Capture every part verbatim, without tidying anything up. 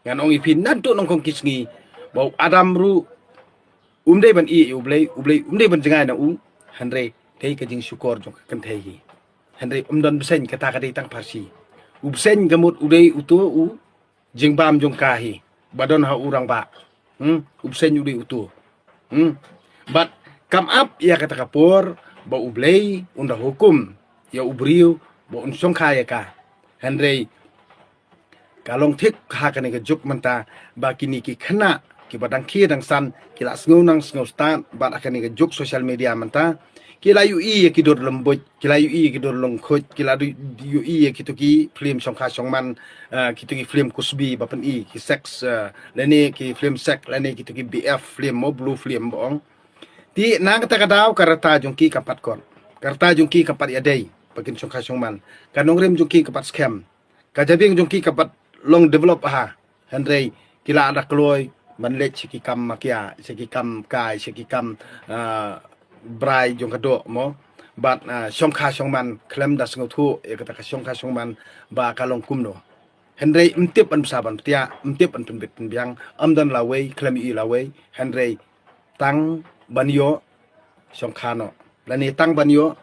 Ngan ong ïa phi, naduh nyngkong ki sngi ba u Adam ruh um dei ban ïeh ïa U Blei, U Blei um dei ban jngai na u. Hynrei dei ka jingshukor jong ka kynthei hi. Hynrei um don bseiñ, kata ka dei tang pharshi. U bseiñ ka mut u dei uto u jingbam jong ka hi ba don ha u rangbah. Hmm, u bseiñ u dei uto. Hmm. Bad kam ap ïa kata ka por ba U Blei un da hukum ïa u briew ba un shongkha ïa ka. Hynrei ka long thik ha kane ka juk mynta ba kine ki khynnah kiba dang khie dang san ki la sngew nang sngew stad, bad ha kane ka juk social media mynta ki la ïohi ïa ki dur lem buit, ki la ïohi ïa ki dur lem khuid, ki la du-, ïohi ïa kito ki film shongkha shongman, eh, kito ki film kusbi ba pyni ki sex, eh, lane ki film sex, lane kito ki B F film mo, blue film ba ong. Te na kata ka daw ka rta jong ki kam pat kot. Ka rta jong ki kam pat ïadei ba kin shongkha shongman. Ka nongrim jong ki kam pat skhem. Ka jabieng jong ki kam pat long develop ha. Hynrei ki la da kloi ban leit sha ki kam makia, sha ki kam kai, sha ki kam, ah, brai jong ka doh mo. Bad, ah, shongkha shongman khlem da sngewthuh ïa kata ka shongkha shongman ba ka long kumno. Hynrei ym tip ban bsa ban ptia, ym tip ban pynbit pynbiang, ym don lawei, khlem ïohi lawei. Hynrei tang ban ïoh shongkha noh, lane tang ban ïoh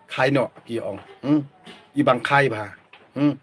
khai noh, ki ong. Hmm. I bang khai bha. Hmm.